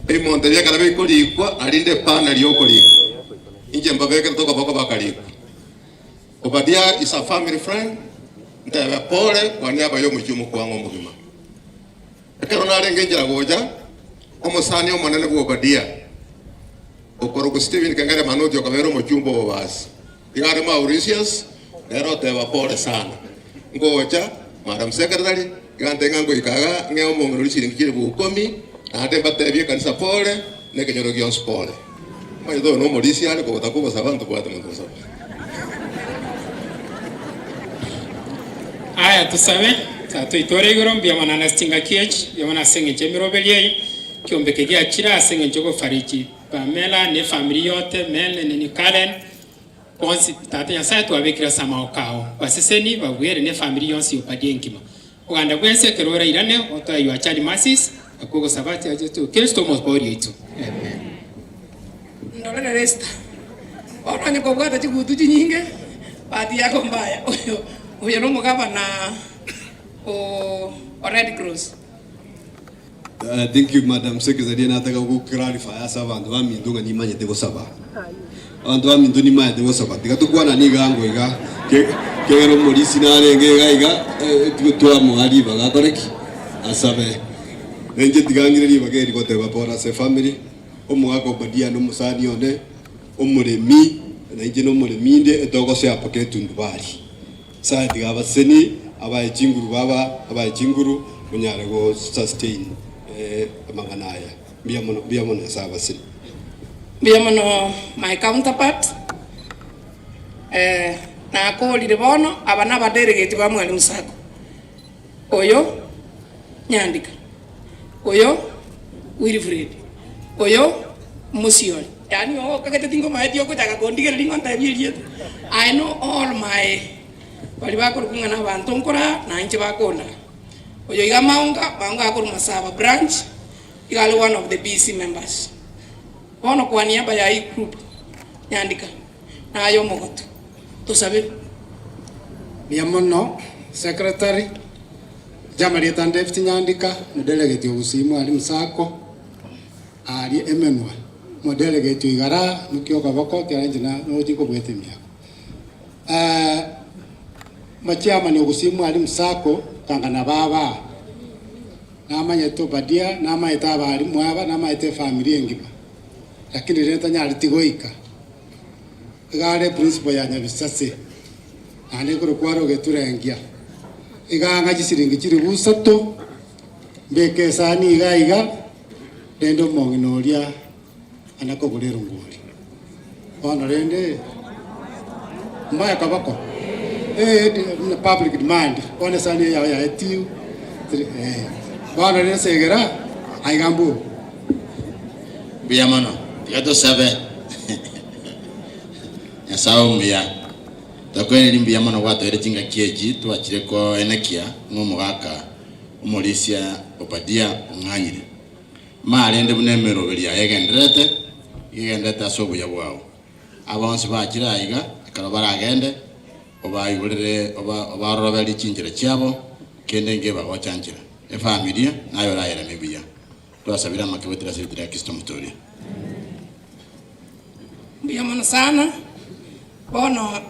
Ebimonto ebi ekero bikorikwa, narinde epana ri'okorika. Inche mbabekere tokoboko bakarikwa. Obadia is a family friend, ntebe pole kwa niaba y'omochie omokuang'u omogima. Ekero narenge inchera gocha, omosani omonene bw'Obadia, okorokwa Stephen Kengere Manoti okabera omochumba obobasi. Iga are Mauritius, nere oteba pole sana. Ngocha, Madam Secretary, iga ntebe ng'a ngoika iga ng'e omong'ina oria chiringi chilifu ikomi, naende mbatebie ekanisa pole, na ekenyoro gionsi pole. Omanyete oyo nomorisia are kogotaka kobosaba ntobwate monto gosaba. Aya tosabe, Tata oito ore igoro, mbuya mono ase chingaki echi, mbuya mono ase engencho y'emeroberi eye, ekiombe eke giachire ase engencho y'ogofariji Pamela na efamiri yote, Mel, nini, Karen, bonsi, Tata Nyasae twabekire ase amagoko ao. Baseseni, babuere na efamiri yonsi y'Obadia engima. Oganda bwensi ekero orairane, otoe your child mercies, nakwo ogosaba ase Yeso Kristo Omobooria oito. Amen. Ndorere Esther, bono onye kobwate chigutu chinyinge, bahati yako mbaya. Oyo oyo nomogabana o o Red Cross. Thank you Madam Secretary, nataka go clarify ase abanto baminto ng'a nimanyete gosaba. Abanto baminto nimanyete gosaba, tiga tokwananie iga ango iga, ke- kegera omorisia narenge iga iga eh, twamoa ribaga akore ki? Asabe. Na inche tiga ng'ire ribaga eri goteba pore ase efamiri, omogaka Obadia na omosani one, omoremi, na inche nomoremi inde, etogosea mpaka etundubari. Nyasae tiga abasesenie, abae chinguru baba, abae chinguru, monyare go sustain amang'ana aya. Mbuya mono, mbuya mono Nyasae abasesenie. Mbuya mono my counterpart, nakorire bono aba nabadelegate ba Mwalimu Sacco, oyo Nyandika, oyo Wilfred, oyo Mosiori. Yaani okagete tingomaeti ogochaka kondigereria ng'a ontebie erieta. I know all my baria bakorokwa ng'a nabanto nkoraa na inche bakondaa. Oyo iga Maunga, Maunga akorwa Masaba branch, iga are one of the BC members. Bono kwa niaba ya hii group, nyandika, naye omogotu, tosabere. Mbuya mono secretary, inche amarieta David Nyandika, omodelegate o Gusii Mwalimu Sacco. Aaria emenwa, omodelegate o igara nokia okoboko ekiagera inche nochi nkobwete emiaka. Omochairman o Gusii Mwalimu Sacco kangana baba aa, namanyete Obadia, namanyete abalimu aba, namanyete efamiri engima, lakini rende tanyareti goika. Iga are eprinciple ya Nyabisase, naende nkorokwa are ogeturengia. Iga ang'a chisiringi chilifu isato, mbeke esani iga iga. Rende omong'ina oria ana kogora erongori. Bono rende mbae koboko eh, buna public demand, bono esani eye yao yaetiwu eh, bono rende segera aiga mburu. Mbuya mono, tiga tosabe. Nyasae omuya, twakoiraneri mbuya mono gwatoeire chingaki echi twachire koenekia ng'a omogaka Omorisia Obadia ong'anyire. Marende buna emeroberi yaye egendererete, iga egendererete ase obuya bwao. Aba bonsi bachire aiga, ekero baragende, obaigorere obaroroberie chinchera chiabo, kende nkebagocha nchera. Efamilia naye orayeremie buya. Twasabire amakebetire ase ritira ria Kristo Omotoria. Mbuya mono sana. Bono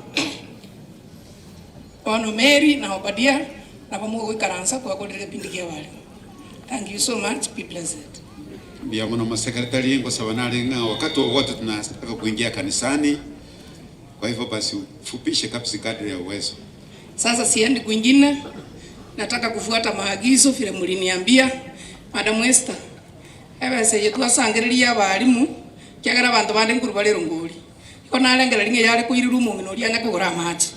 Bono Mary na Obadia nabo mogoikaransa kwakorire egepindi ki'abarimu. Thank you so much, be blessed. Mbuya mono omosekretari, ngosaba nare ng'a wakati wowote tunataka kuingia kanisani, kwa hivyo basi ufupishe kabisa kadri ya uwezo. Sasa siendi kwingine, nataka kufuata maagizo vile muliniambia. Madam Esther, ebesa eye twasangereria abalimu, ekiagera abanto bande nkorwa bare erongori. Igo narengereria ng'a eyare koirerwa omong'ina oria anya kogora amache.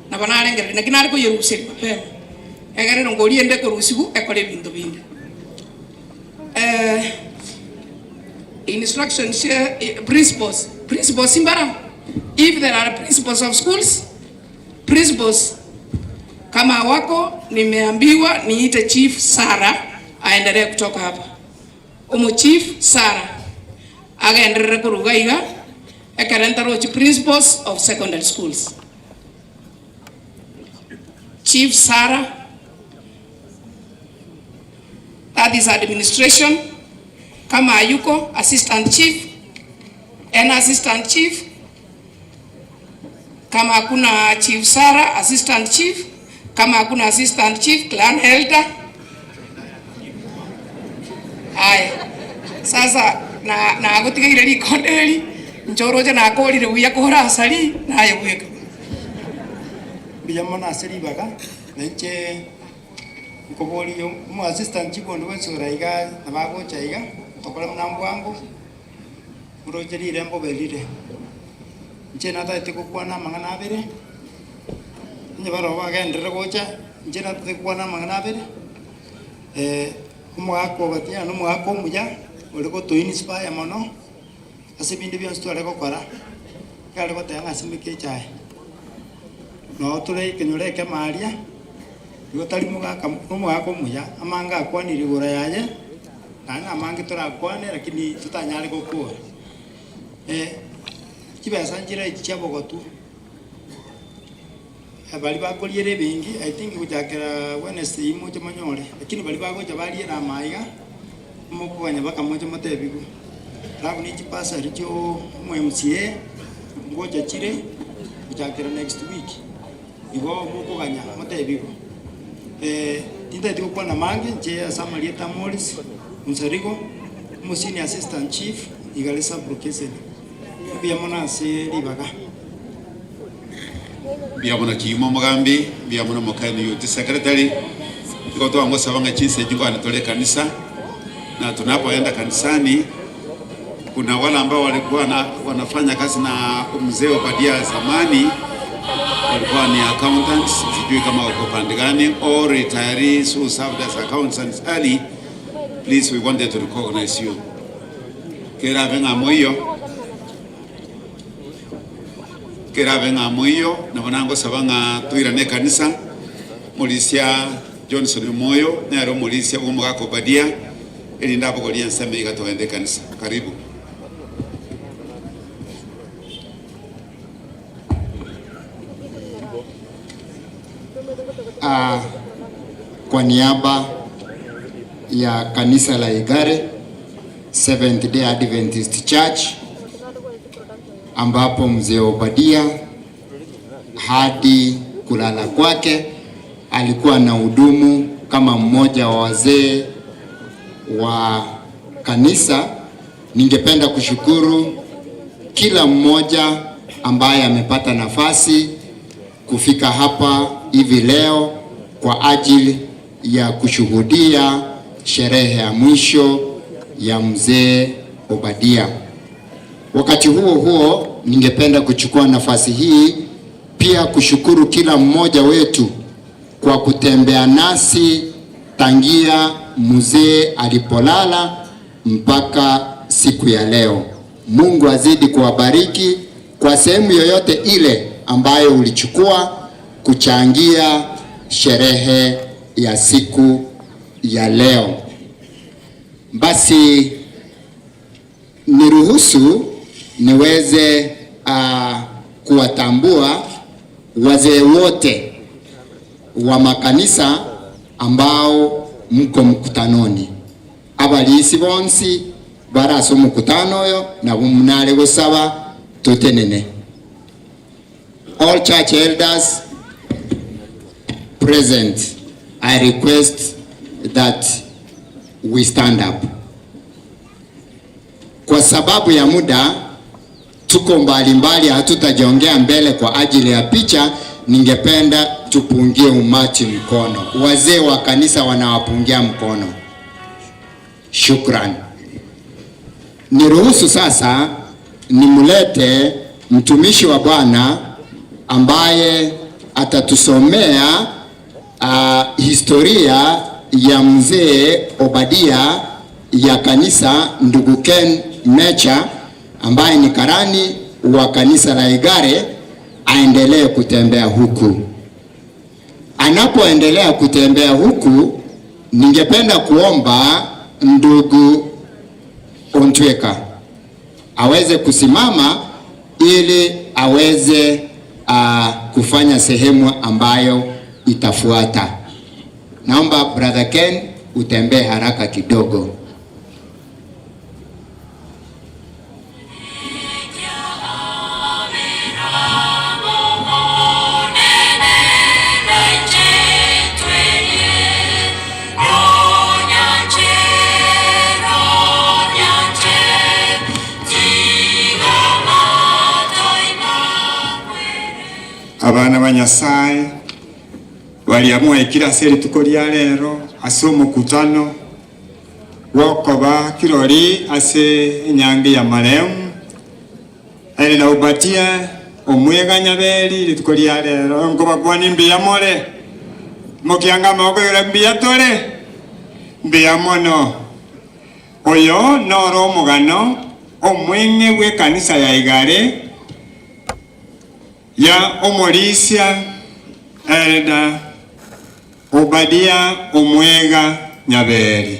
Nabo narengereria, naki nare koyeruseria mapema, egere erongori ende ekorusigwa ekore ebinto binde. Instructions principals, principals mbara? If there are principals of schools, principals kama wako nimeambiwa niite chief Sarah aendelee kutoka hapa. Omochief Sarah agenderere koruga iga ekero ntarochi principals of secondary schools. Chief Sarah, that is administration. Kama hayuko, assistant chief, an assistant chief, Kama hakuna chief Sarah, assistant chief, kama hakuna assistant chief, clan elder. Aya, sasa na nagotigeire rikondo eri, inche oroche nakorire buya kore asari, naye bweka. Mbuya mono ase ribaga, na inche nkoboria omo assistant chief onde bwensi ore aiga nabo agocha iga, tokore buna mbwango. Moroche rirembo berire. Inche natagete gokwana amang'ana abere, onye barabwo bagenderere gocha, inche natagete gokwana amang'ana abere, omogaka obatia na omogaka omuya, ore goto inspire mono, ase ebinto bionsi tware gokora, nigo are goteba ng'a simeka echae. Noo tore ekenyoro ekemo aria, igo tari mogaka na omogaka omuya, amange akwanire igoro yaye. Naende namange torakwane, lakini totanyare gokora. Chibesa nchire echi chiabogotu, baria bakoriera ebenki, I think gochakera Wednesday eyio moche monyore, lakini baria bagocha bariera ama iga, mokoganya mpaka moche motebigwe. Alafu ne chibasari chio omo MCA, ngocha chire, gochakera next week, igo mokoganya motebigwe. Tintageti gokwana amange inche ase amarieta a Morris Onsarigo, omo senior assistant chief Igare sub location. Mbuya mono ase ribaga. Mbuya mono kiimo omogambi, mbuya mono omokani youth secretary. Igo twangosaba ng'a chinsa echi nkwane tore ekanisa, na tunapoenda kanisani kuna wale ambao walikuwa na wanafanya kazi na mzee Obadia zamani walikuwa ni accountants, sijui kama wako pande gani, or retirees who served as accountants early, please we wanted to recognize you. Kerabe ng'a moiyo, kerabe ng'a moiyo, nabo nangosaba ng'a toirane ekanisa, morisia Johnson Omoyo nere omorisia bw'omogaka Obadia, erinde abogorie ensemo iga togende ekanisa. Karibu. Ah, kwa niaba ya kanisa la Igare Seventh Day Adventist Church ambapo mzee Obadia hadi kulala kwake alikuwa na hudumu kama mmoja wa wazee wa kanisa. Ningependa kushukuru kila mmoja ambaye amepata nafasi kufika hapa hivi leo kwa ajili ya kushuhudia sherehe ya mwisho ya mzee Obadia. Wakati huo huo, ningependa kuchukua nafasi hii pia kushukuru kila mmoja wetu kwa kutembea nasi tangia mzee alipolala mpaka siku ya leo. Mungu azidi kuwabariki kwa sehemu yoyote ile ambayo ulichukua kuchangia sherehe ya siku ya leo. Basi niruhusu niweze kuwatambua wazee wote wa makanisa ambao mko mkutanoni. Abarisi bonsi bare ase omokutano oyo nabwo nare gosaba totenene. All church elders present, I request that we stand up. Kwa sababu ya muda tuko mbalimbali, hatutajongea mbele kwa ajili ya picha. Ningependa tupungie umati mkono. Wazee wa kanisa wanawapungia mkono. Shukran. Niruhusu sasa nimlete mtumishi wa Bwana ambaye atatusomea historia ya mzee Obadia ya kanisa, ndugu Ken Mecha ambaye ni karani wa kanisa la Igare, aendelee kutembea huku. Anapoendelea kutembea huku, ningependa kuomba ndugu Ontweka aweze kusimama ili aweze kufanya sehemu ambayo itafuata. Naomba brother Ken utembee haraka kidogo. Abana ba Nyasae, baria mwaikire ase rituko ria rero ase omokutano bw'okoba kirori ase enyangi ya marehemu Elder Obadia omwega Nyaberi rituko ria rero nkobakwania mbuya more? Mokianga amaboko igoro mbuya tore? Mbuya mono. Oyo noro omogano omweng'e bw'ekanisa ya Igare ya omorisia Elder Obadia Omwega Nyaberi.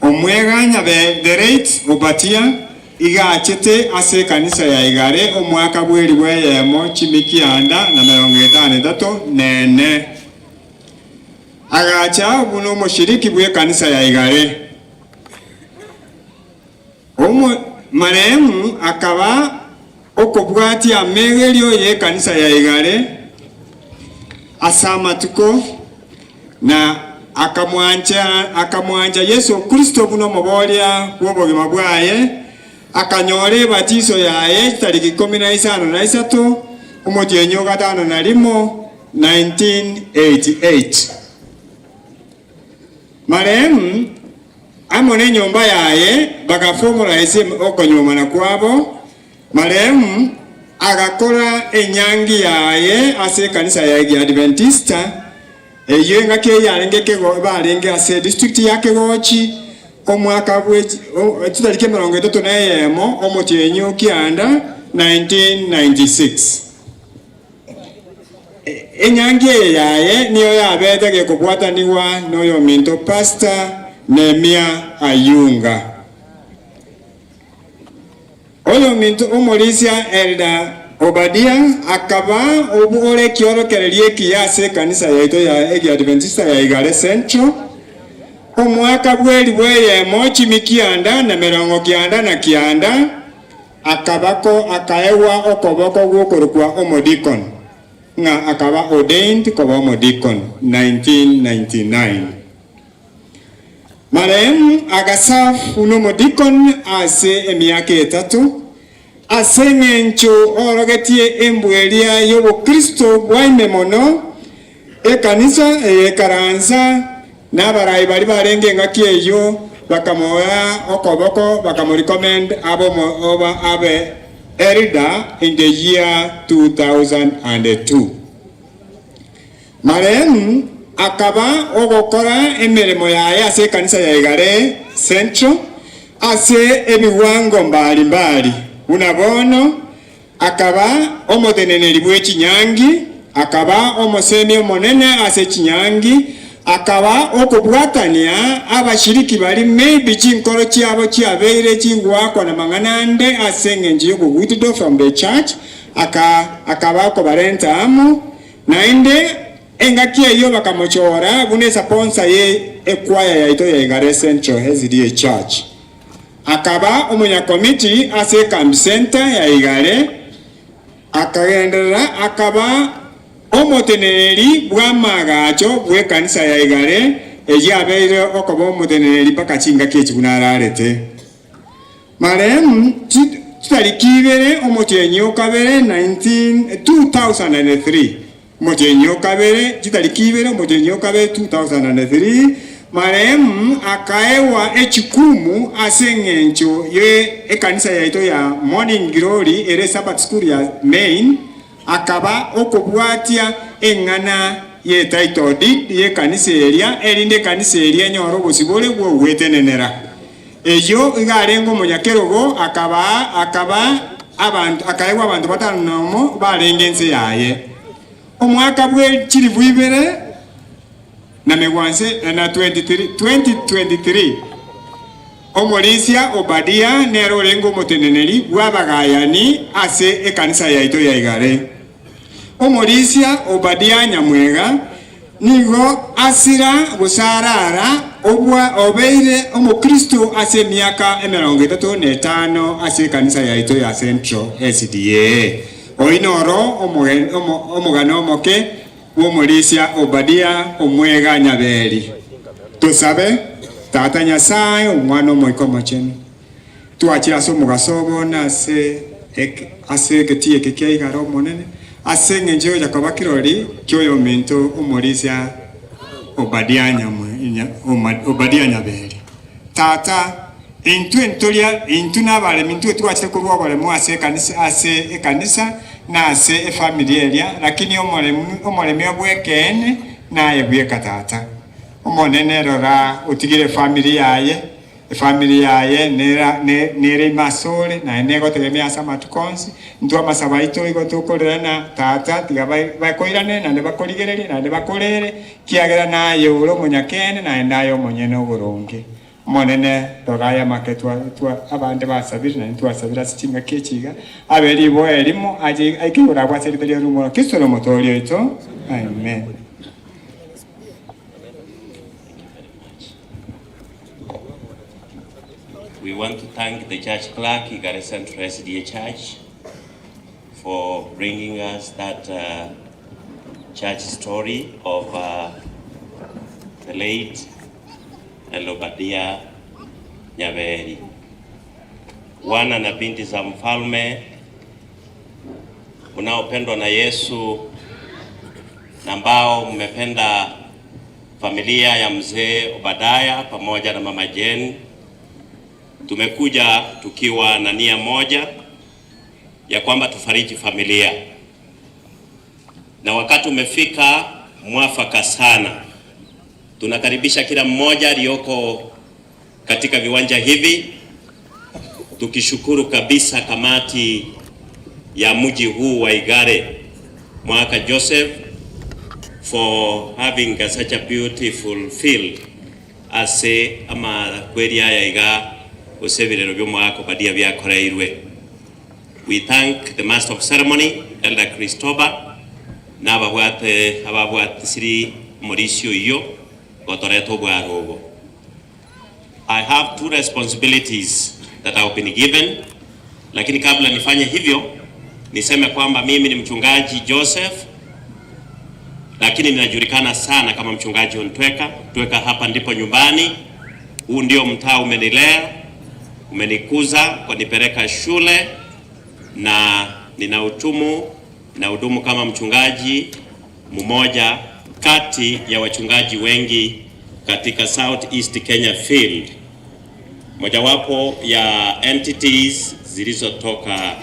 Omwega Nyaberi, the late Obadia, iga achete ase ekanisa ya Igare omwaka bw'elifu eyemo chimikianda na merongo etano etato nene. Agacha buna omoshiriki bw'ekanisa ya Igare. Omo marehemu akaba okobwatia amegerio y'ekanisa ya Igare ase amatuko, na akamwancha akamwancha Yeso Kristo buna omoboria bw'obogima bwaye, akanyora ebatiso yaye chitariki ikomi na isano na isato, omotienyi o gatano na rimo, 1988. Marehemu amo nenyomba yaye bagafomora ase okonyuomana kwabo. Marehemu agakora enyangi yaye ase ekanisa ya Egiadventista, eyio engaki eyio yarenge kego barenge ase edistrict ya Kegochi, omwaka bwe chitariki emerongo etato na eyemo omotienyi o kianda 1996. Enyangi eye yaye nigo yabete gekobwatanigwa noyominto Pastor Nehemia Ayunga. Oyominto omorisia Elder Obadia akaba ore ekiorokererio ekiya ase ekanisa yaito ya Egiadventista ya Igare Central omwaka bw'elifu eyemo chimikianda na merongo kianda na kianda. Akabako akaegwa okoboko gw'okorokwa omodikon, ng'a akaba ordained koba omodikon, 1999. Marehemu agaserve buna omodikon ase emiaka etato, ase eng'encho oorogetie embweria y'obokristo bwaime mono, ekanisa eye ekaransa Na abarai baria barenge engaki eyio bakamoa okoboko, bakamorecommend abe omo abe elder in the year 2002. Marehemu akaba ogokora emeremo yaye ase ekanisa ya Igare Central ase ebiwango mbari mbari buna bono Akaba omoteneneri bwe chinyangi, akaba omosemi omonene ase chinyangi, akaba okobwatania abashiriki baria maybe chinkoro chiabo chiabeire chigoakwa namang'ana ande ase engencho yogo withdraw from the church, aka akaba okobarenta amo, naende engaki eyio bakamochora buna esaponsa ye ekwaya yaito ya Igare Central SDA Church. Akaba omonyakomiti ase ekambi center ya Igare, akagenderera akaba omoteneneri bw'amaagacho bw'ekanisa ya Igare, eyio abeire okoba omoteneneri mpaka chingaki echi buna ararete. Marehemu chitariki ibere omotienyi o kabere 19 2003. Omotienyi o kabere, chitariki ibere, omotienyi o kabere 2003, marehemu akaegwa echikumu ase engencho ye ekanisa yaito ya Morning Glory ere Sabbath School ya Main, akaba okobwatia eng'ana ye title deed y'ekanisa eria erinde ekanisa eria enyore obosibore bw'ogwetenenera. Eyio iga arenge omonyakerogo, akaba akaba abanto akaegwa abanto batano nomo barenge ense yaye. Omwaka bwe chilifu ibere na megwanse na 23, 2023, omorisia Obadia nere orenge omoteneneri bw'abagayani ase ekanisa yaito ya Igare. Omorisia Obadia Nyamwega nigo asira gose arara obwa obeire omokristo ase emiaka emerongo etato na etano ase ekanisa yaito ya Central SDA. Oyio noro omogano omoke bw'omorisia Obadia omwega Nyaberi. Tosabe, Tata Nyasae, Omwana Omoika Omochenu, Twachire ase omogaso oo bono ase ase egetii eke kia igare Omonene. Ase engencho y'ogocha koba kirori ki'oyominto omorisia Obadia Obadia Nyaberi. Tata, intwe ntoria, intwe nabaremi, intwe twachete korwa oboremu ase ekanisa, ase ekanisa na ase efamiri eria, lakini omoremu, omoremia bw'ekeene naye bweka tata. Omonene, rora, otigire efamiri yaye, Efamiri yaye nera nere ime asore, naye negotegemea ase amatuko onsi. Intwe amasabo aito igo tokorera na Tata, tiga bakoirane, naende bakorigererie, naende bakorere, ekiagera naye ore omonyakeene, naende aye omonyene oboronge. Omonene, rora aya amake twa twa abande basabire, naintwe twasabire ase chingaki echi iga, abe riboa erimo, ache aike igoro abwo ase erieta ria Omwana Kristo ore Omotooria oito. Amen. We want to thank the church clerk, Igare Central SDA Church, for bringing us that uh, church story of uh, the late Elobadia Nyaberi. Wana na binti za mfalme mnaopendwa na Yesu na ambao mmependa familia ya mzee Obadaya pamoja na mama Jane, tumekuja tukiwa na nia moja ya kwamba tufariji familia, na wakati umefika mwafaka sana. Tunakaribisha kila mmoja aliyoko katika viwanja hivi, tukishukuru kabisa kamati ya mji huu wa Igare Mwaka Joseph for having such a beautiful field ase amakweri aya iga gose ebirero bi'omwaka Obadia biakoreirwe. We thank the master of ceremony Elder Christoba na ababwate ababwatisiri omorisia oyio gotoreta obwaro obo. I have two responsibilities that I've been given, lakini kabla nifanye hivyo niseme kwamba mimi ni mchungaji Joseph, lakini ninajulikana sana kama mchungaji Ontweka. Tweka hapa ndipo nyumbani, huu ndio mtaa umenilea, umenikuza, kunipeleka shule na nina utumu na hudumu kama mchungaji mmoja kati ya wachungaji wengi katika South East Kenya Field, mojawapo ya entities zilizotoka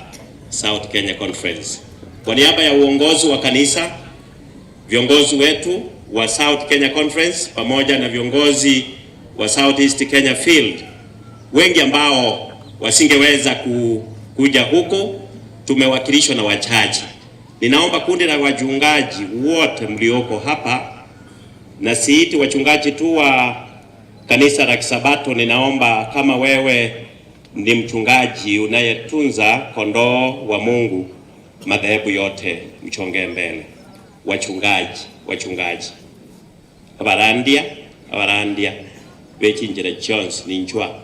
South Kenya Conference. Kwa niaba ya uongozi wa kanisa, viongozi wetu wa South Kenya Conference pamoja na viongozi wa South East Kenya Field, wengi ambao wasingeweza kuja huku, tumewakilishwa na wachache. Ninaomba kundi la wachungaji wote mlioko hapa, na siiti wachungaji tu wa kanisa la Kisabato, ninaomba kama wewe ni mchungaji unayetunza kondoo wa Mungu, madhehebu yote mchongee mbele. Wachungaji, wachungaji abarandia abarandia bechinjira chionsi ninchwa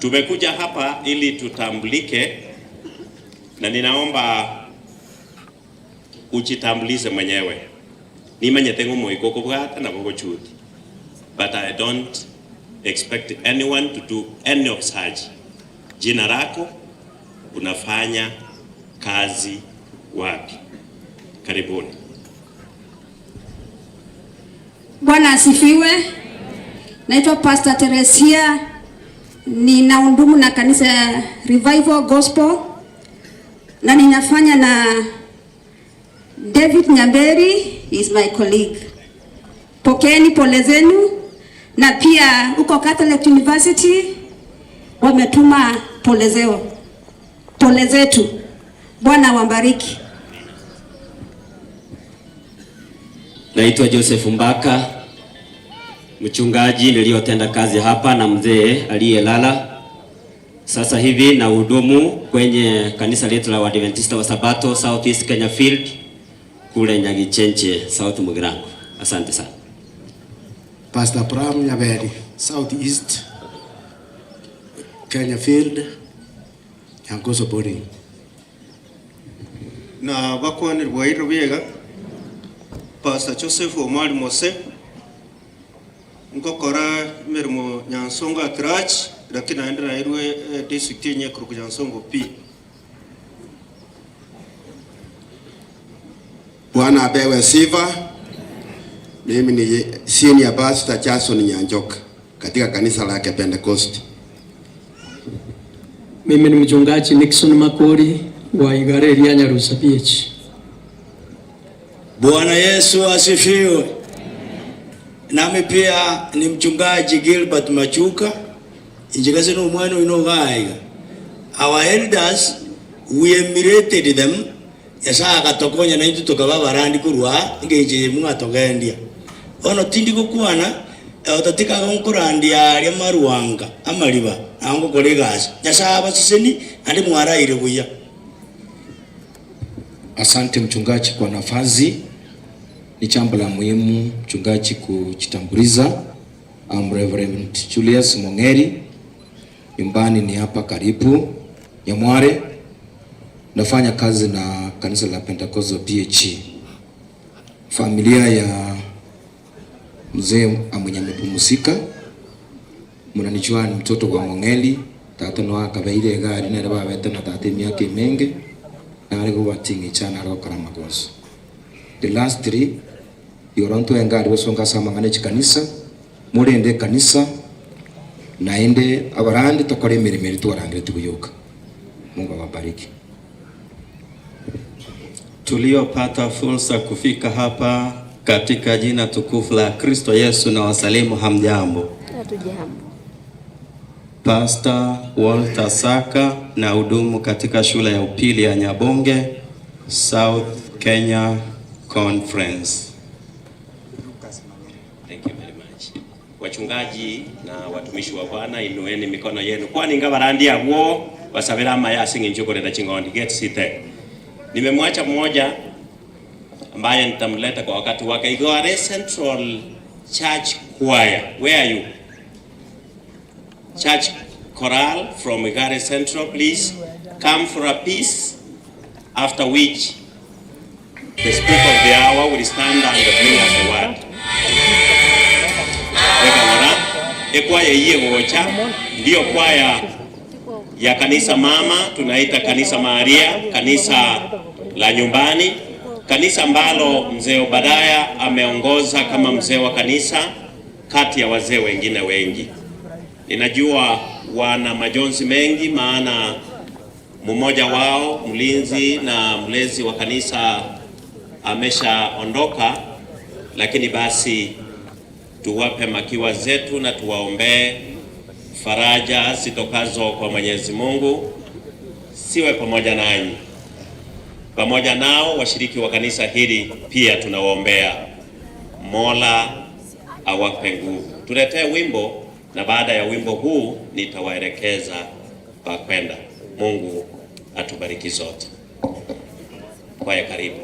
Tumekuja hapa ili tutambulike, na ninaomba ujitambulize mwenyewe nimanyete ng'omoika okobwata nabo ogochuti but I don't expect anyone to do any of such. Jina lako, unafanya kazi wapi? Karibuni. Bwana asifiwe. Naitwa Pastor Teresia, ninahudumu na kanisa ya Revival Gospel na ninafanya na David Nyamberi is my colleague. Pokeeni pole zenu Na pia huko Catholic University wametuma pole zeo, pole zetu. Bwana awabariki. Naitwa Joseph Mbaka, mchungaji niliyotenda kazi hapa na mzee aliyelala. Sasa hivi na hudumu kwenye kanisa letu la Waadventista wa Sabato South East Kenya Field kule Nyagichenche, South Mugirango. Asante sana. Pastor Abraham Nyaberi, South East Kenya Field, Nyangoso Boarding. Na bakwanirwa iro biega Pastor Joseph Omari Mose nkokora emeremo Nyansongo at large lakini naende nairwe eh, district enye ekoroku Nyansongo P. Bwana apewe sifa. Mimi ni senior pastor Jackson Nyanjoka katika kanisa la Pentecost. Mimi ni mchungaji Nixon Makori wa Igare ya Nyarusa PH. Bwana Yesu asifiwe. Nami pia ni mchungaji Gilbert Machuka injikazi no mwana ino gaiga. Our elders we emulated them Nyasaye agatokonya naintwe tokaba abarandi korwa engencho eye mwatogendia. Bono tindi gokwana otatiga nkorandia aria marwanga amariba nao ngokora egasi. Nyasaye abaseseni naende mwaraire buya. Asante mchungaji kwa nafasi. Ni jambo la muhimu mchungaji kujitambuliza. I'm Reverend Julius Mongeri. Nyumbani ni hapa karibu Nyamware. Nafanya kazi na kanisa la Pentecostal PHE. Familia ya mzee mwenye amepumzika, mnanijua ni mtoto wa Mongeli tata no akabeire egari nere babete na tata emiaka emenge nare gobating'icha nare gokora amagoso. The last three igoro ntwe engari gosonga ase amang'ana echikanisa morende ekanisa naende abarandi tokore emeremo eria twarangeretie goyoka. Mungu awabariki. Tuliopata fursa kufika hapa katika jina tukufu la Kristo Yesu na wasalimu hamjambo. Hatujambo. Pastor Walter Saka na hudumu katika shule ya upili ya Nyabonge, South Kenya Conference. Thank you very much. Wachungaji na watumishi wa Bwana, inueni mikono yenu kwani ngabarandi abwo basabira amaya ase eng'encho okorenda ching'ondi. Get seated. Nimemwacha mmoja ambaye nitamleta kwa wakati wake. Igore Central Church Choir. Where are you? Church Choral from Igare Central, please come for a piece, after which the speaker of the hour will stand and bring us the word. Ekang'ora, ekwaya iye gocha ndiyo kwaya ya kanisa mama, tunaita kanisa Maria, kanisa la nyumbani, kanisa ambalo mzee Obadaya ameongoza kama mzee wa kanisa kati ya wazee wengine wengi. Ninajua wana majonzi mengi, maana mmoja wao mlinzi na mlezi wa kanisa ameshaondoka, lakini basi tuwape makiwa zetu na tuwaombee faraja zitokazo kwa Mwenyezi Mungu siwe pamoja nanyi. Pamoja nao washiriki wa kanisa hili pia tunawaombea, Mola awape nguvu. Tuletee wimbo na baada ya wimbo huu nitawaelekeza pa kwenda. Mungu atubariki zote. Kwaya, karibu.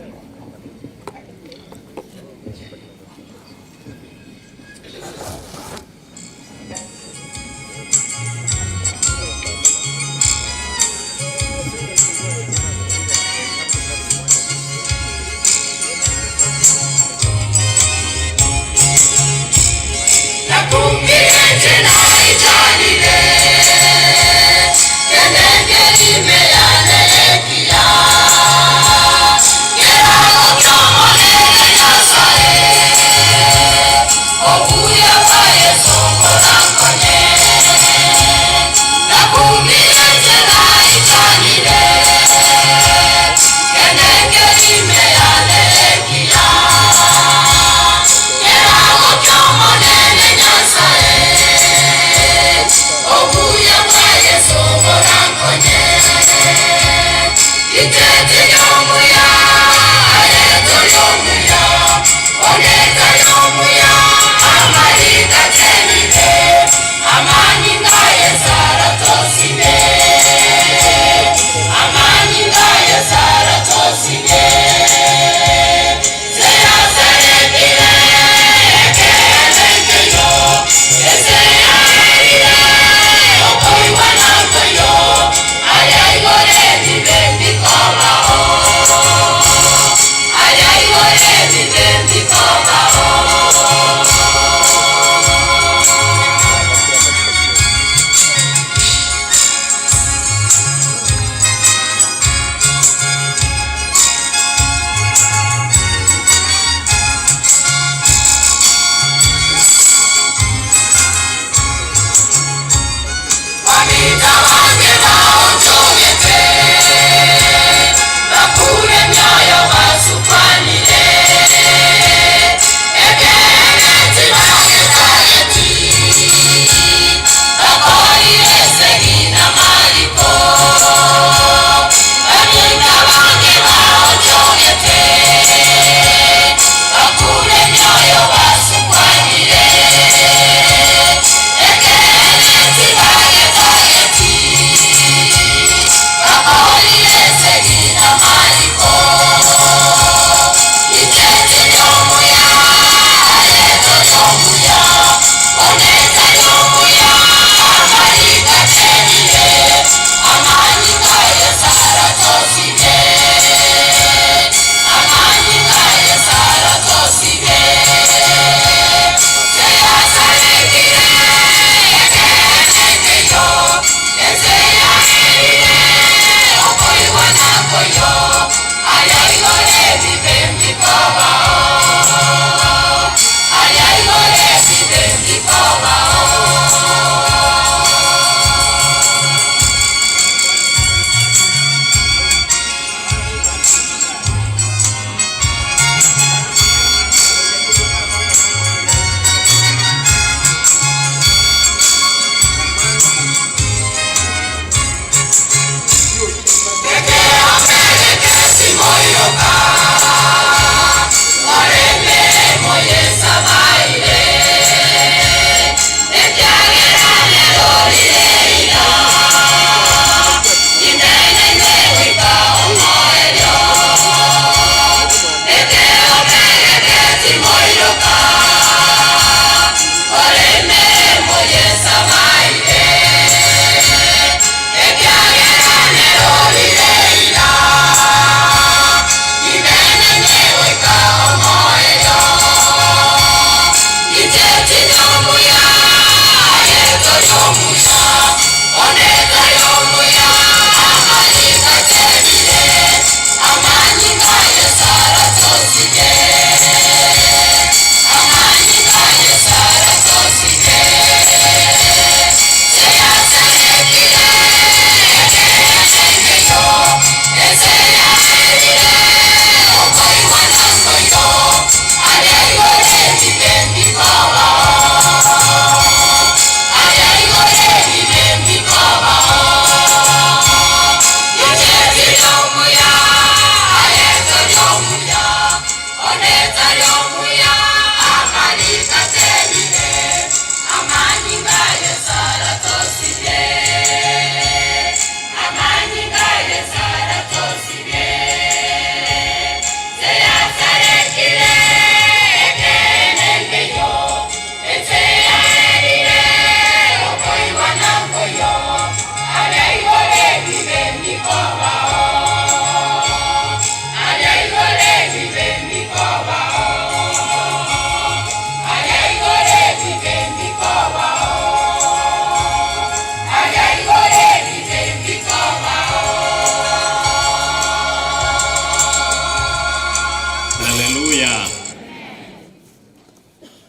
Haleluya.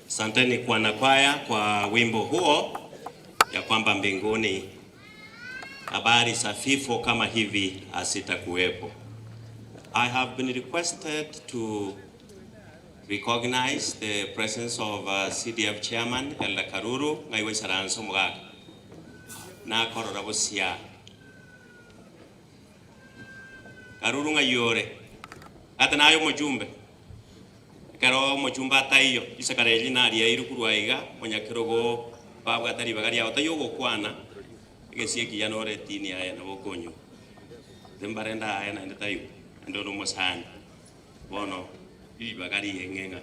Asanteni kwa kwaya kwa wimbo huo ya kwamba mbinguni habari za vifo kama hivi hazitakuwepo. I have been requested to recognize the presence of uh, CDF chairman Elder Karuru ngaiwe saranso mugaka na korora busia Karuru ngayore ata nayo mujumbe ekero omochumba ataiyo isakara eri nariairwe korwa iga monyakerogo babwata ribaga riao taiyo ogokwana egesi ekiya nore etini aye nabo okonywa gose mbarende aye naende taiyo naende ore omosani bono ribaga rieng'e ng'a.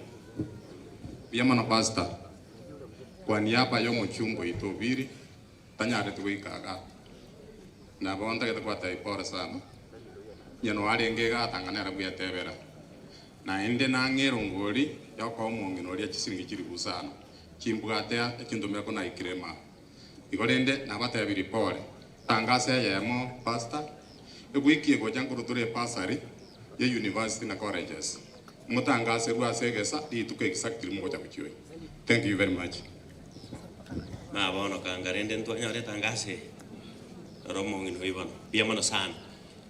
Mbuya mono Pastor, kwa niaba y'omochumba oito Obiri tanyareti goika igaa, nabo ntagete kobatebia pole sana, onye noarenge igaa tanga nere bwetebera. Naende nang'e erongori Yokoa omong'ina oria chisiringi chilifu isano, chimbwate echintomera ko naikire maa. Igo rende nabatebirie pole, tangasa eyemo pastor, ewiki egocha nkorutore ebasari ye university na colleges, motangaserwe ase egesa rituko exactly mogocha gochioyia. Thank you very much. Na bono kanga rende ntwanyore etangaso eye, rora omong'ina oyio bono. Mbuya mono sana.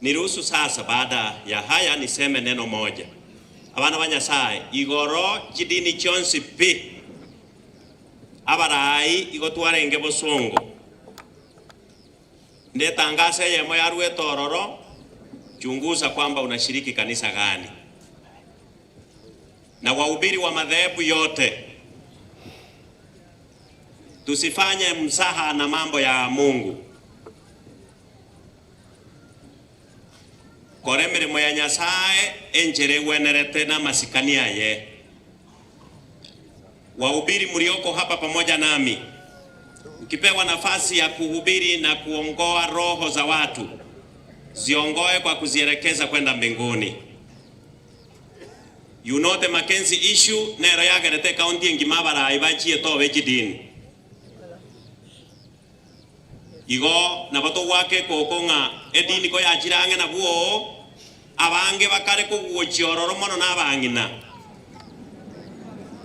Niruhusu sasa baada ya haya niseme neno moja. Abana ba Nyasae, igoro chidini chionsi pi, abarai igo twarenge bosongo. Ndetangaso eyemo yaruete ororo, chunguza kwamba unashiriki kanisa gani. Na wahubiri wa madhehebu yote, tusifanye mzaha na mambo ya Mungu. Kora emeremo ya Nyasae enchera egwenerete namasikani aye. Wahubiri mlioko hapa pamoja nami, mkipewa nafasi ya kuhubiri na kuongoa roho za watu, ziongoe kwa kuzielekeza kwenda mbinguni. You know the Mackenzie issue nero yagerete ekaunti engima abarai bachie tobe chidini. Igo nabo togoaka ekoko ng'a edini koyachire ang'e nabwo abange bakare kogochia ororo mono nabang'ina.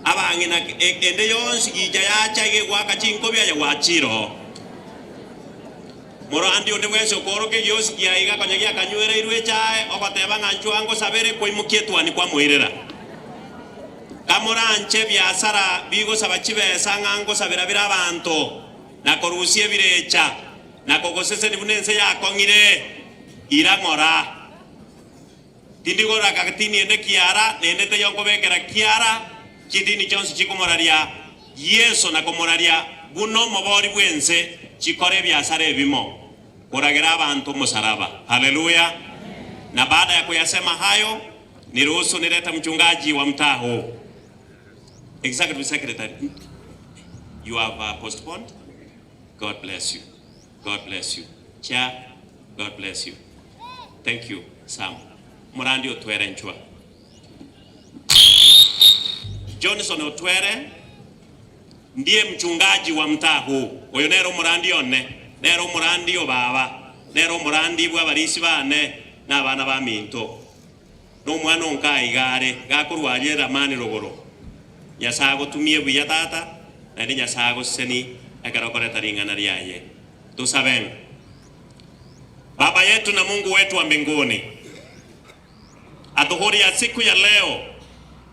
Abang'ina ende yonsi gicha yacha iga egoaka chinkobi aye gwachire oo. Morandi onde bwensi okooroka egiosi kiaye iga konya giakanywereirwe echae, ogoteba ng'a nchwo angosabere, kwaimokia etuani kwamoirera. Kamoranche ebiasara bigosaba chibesa ng'a ngosabera bire abanto, na korusia ebirecha, na kogosesenia buna ense yakong'ire, ira ng'ora. Tindi koraka tiniende kiara, naende taiyo nkobekera kiara chidini chionsi chikomoraria Yeso na komoraria buna omobori bw'ense, chikore ebiasara ebimo, koragera abanto omosaraba. Haleluya! Na baada ya kuyasema hayo, niruhusu nilete mchungaji wa mtaa huu. Executive Secretary, you have postponed? God bless you. God bless you. Chair, God bless you. Thank you, Sam. Morandi otwere nchwa. Johnson Otwere ndiye mchungaji wa mtaa huu. Oyo nere omorandi one, nere omorandi o baba, nere omorandi bw'abarisi bane na abana baminto. Nomwana onka aiga are, gakorwa aria eramani rogoro. Nyasae agotumie buya tata, naende Nyasae agoseseni ekero okoreta ring'ana riaye. Tosabe. Baba yetu na Mungu wetu wa mbinguni, adhuhuri ya siku ya leo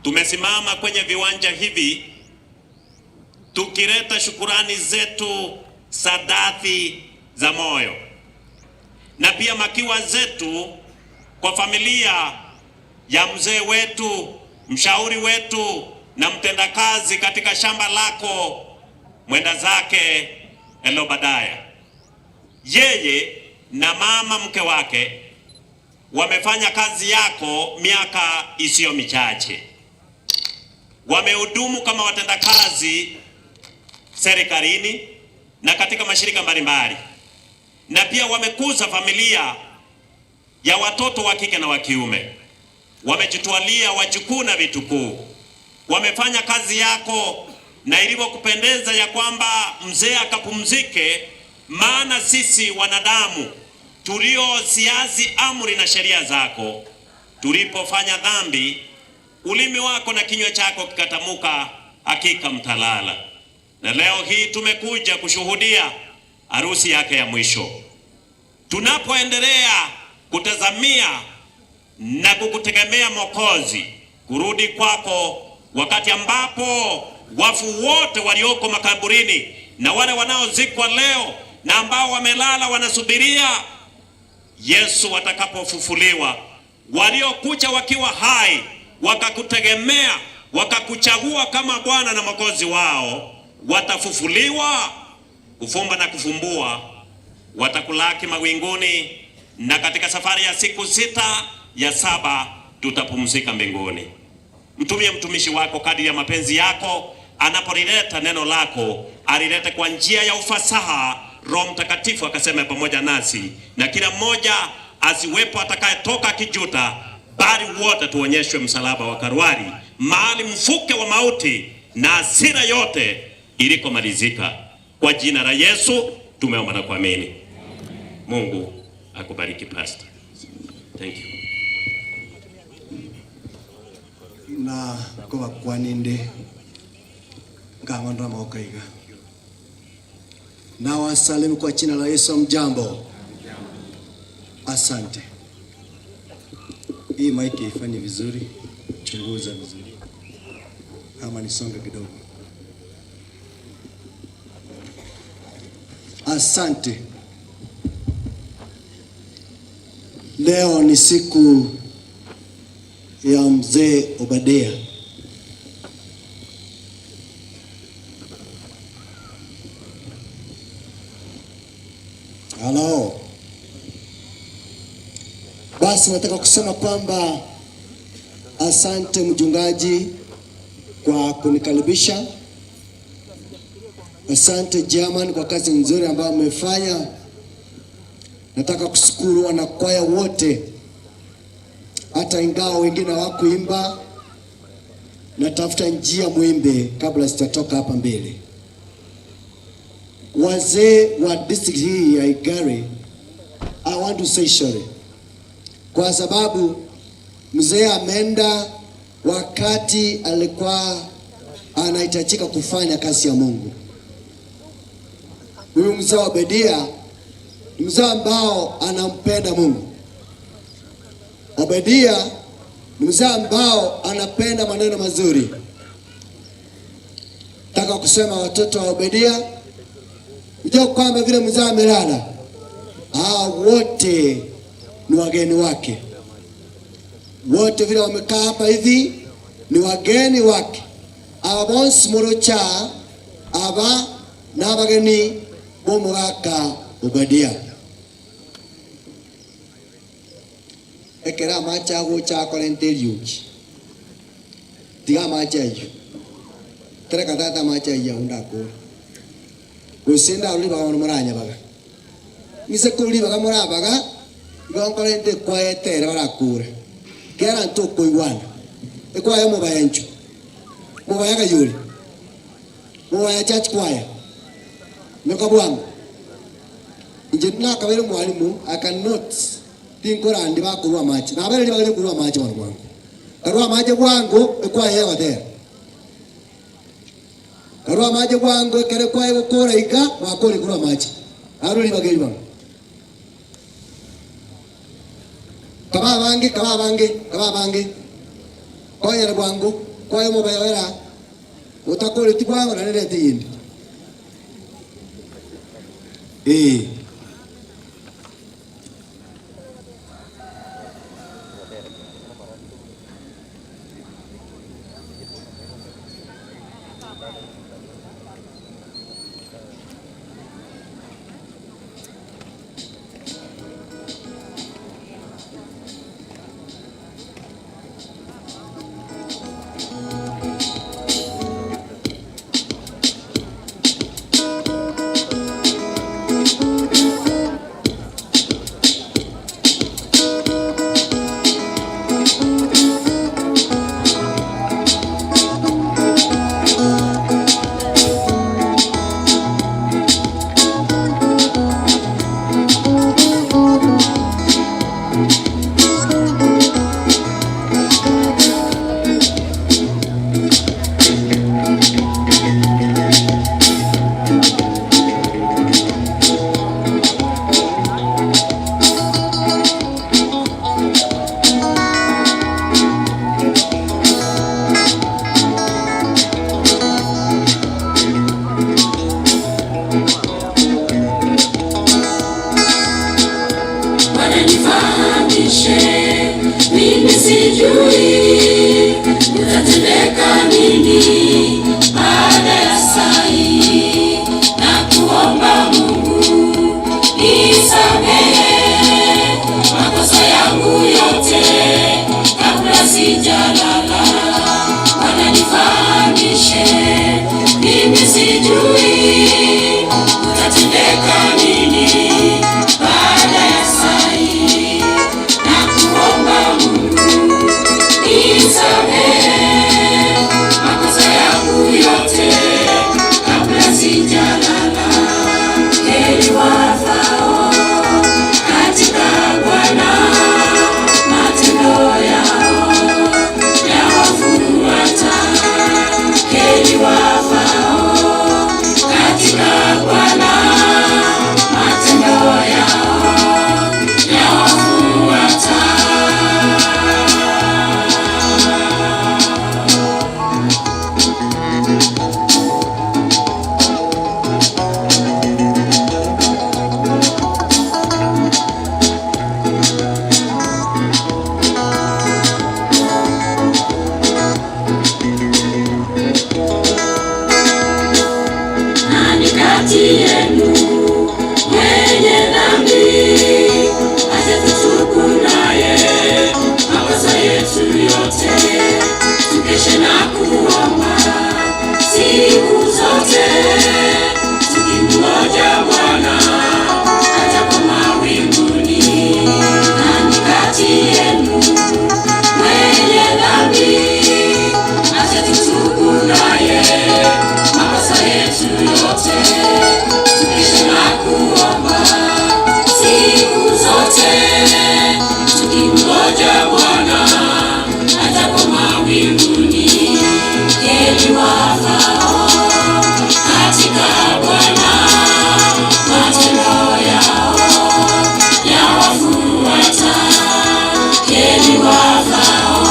tumesimama kwenye viwanja hivi tukileta shukurani zetu za dhati za moyo na pia makiwa zetu kwa familia ya mzee wetu, mshauri wetu na mtendakazi katika shamba lako mwenda zake Elobadaya. Yeye na mama mke wake wamefanya kazi yako miaka isiyo michache, wamehudumu kama watendakazi serikalini na katika mashirika mbalimbali, na pia wamekuza familia ya watoto wa kike na wa kiume, wamejitwalia wajukuu na vitukuu, wamefanya kazi yako na ilivyokupendeza ya kwamba mzee akapumzike. Maana sisi wanadamu tulioziasi amri na sheria zako, tulipofanya dhambi, ulimi wako na kinywa chako kikatamuka, hakika mtalala. Na leo hii tumekuja kushuhudia harusi yake ya mwisho. Tunapoendelea kutazamia na kukutegemea Mwokozi kurudi kwako, wakati ambapo wafu wote walioko makaburini na wale wanaozikwa leo na ambao wamelala wanasubiria Yesu atakapofufuliwa, waliokucha wakiwa hai wakakutegemea wakakuchagua kama Bwana na Mwokozi wao watafufuliwa kufumba na kufumbua, watakulaki mawinguni, na katika safari ya siku sita ya saba tutapumzika mbinguni. Mtumie mtumishi wako kadiri ya mapenzi yako, anapolileta neno lako alilete kwa njia ya ufasaha. Roho Mtakatifu akasema pamoja nasi, na kila mmoja asiwepo atakayetoka akijuta, bali wote tuonyeshwe msalaba wa Kalvari. mahali mfuke wa mauti na hasira yote ilikomalizika. Kwa jina la Yesu tumeomba na kuamini. Mungu akubariki pastor. Thank you. Na kobakwaninde ngang'ondora amaboko iga. Na wasalimu kwa jina la Yesu. Mjambo, asante. Hii mic haifanyi vizuri, chunguza vizuri ama nisonge kidogo. Asante. Leo ni siku ya mzee Obadia. Halo. Basi nataka kusema kwamba asante mchungaji kwa kunikaribisha. Asante German kwa kazi nzuri ambayo mmefanya. Nataka kushukuru wanakwaya wote, hata ingawa wengine hawakuimba. Natafuta njia muimbe kabla sitatoka hapa mbele. Wazee wa district hii ya Igare, I want to say sorry kwa sababu mzee ameenda wakati alikuwa anahitajika kufanya kazi ya Mungu. Huyu mzee wa Obadia ni mzee ambao anampenda Mungu. Obadia ni mzee ambao anapenda maneno mazuri. Nataka kusema watoto wa Obadia, ujue kwamba vile mzee amelala, hao wote ni wageni wake. Wote vile wamekaa hapa hivi ni wageni wake. Aba bonsi morocha aba n'abageni b'omugaka Obadia. Ekero amache agocha akorente erioki tiga amache ayio tereka tata amache ayio ago ndakora gose ndarora ribaga bono moranyabaga ng'ise korwa ribaga morabaga igo nkorente ekwaya etere barakure kera ntokoigwana ekwaya omobaya inchuo mobaya kayore mobaya church choir nyoka bwango inche nakabeire omwalimu I cannot tinkorandi bakorwa amache nabeire ribaga ria korwa amache bono bwango karwa amache bwango ekwaya egotera karwa amache bwango ekero ekwaya egokora iga bakore korwa amache arwe ribaga eri bono kaba abange kaba abange kaba abange konyera bwango kwaya omobaya oera otakoreti bwango naende reta eyende eh. Bwana nifahamishe, mimi sijui kutatendeka nini baada ya saa hii. Nakuomba Mungu nisamehe makosa yangu yote kabla sijalala. Bwana nifahamishe, mimi sijui kutatendeka nini baada ya saa hii. Nakuomba Mungu Heri wafao katika Bwana, matendo yao yawafuata. Heri wafao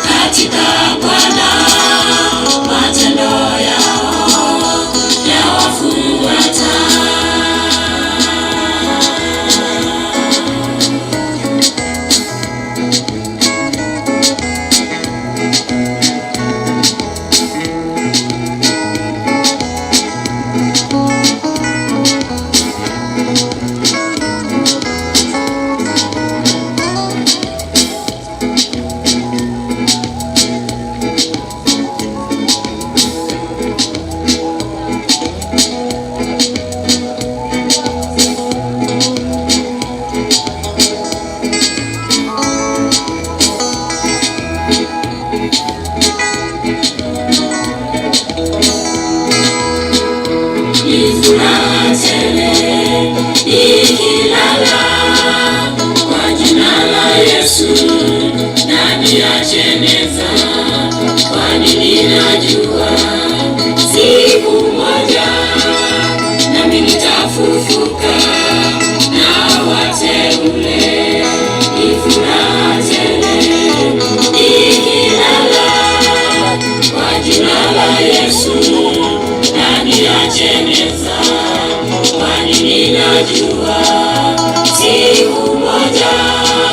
katika Bwana, matendo yao yawafuata. Ni furaha tele nikilala kwa jina la Yesu, nani acheneza? Kwani ninajua siku moja nami nitafufuka na wateule. Ni furaha tele nikilala kwa jina la Yesu, nani acheneza? Kwani ninajua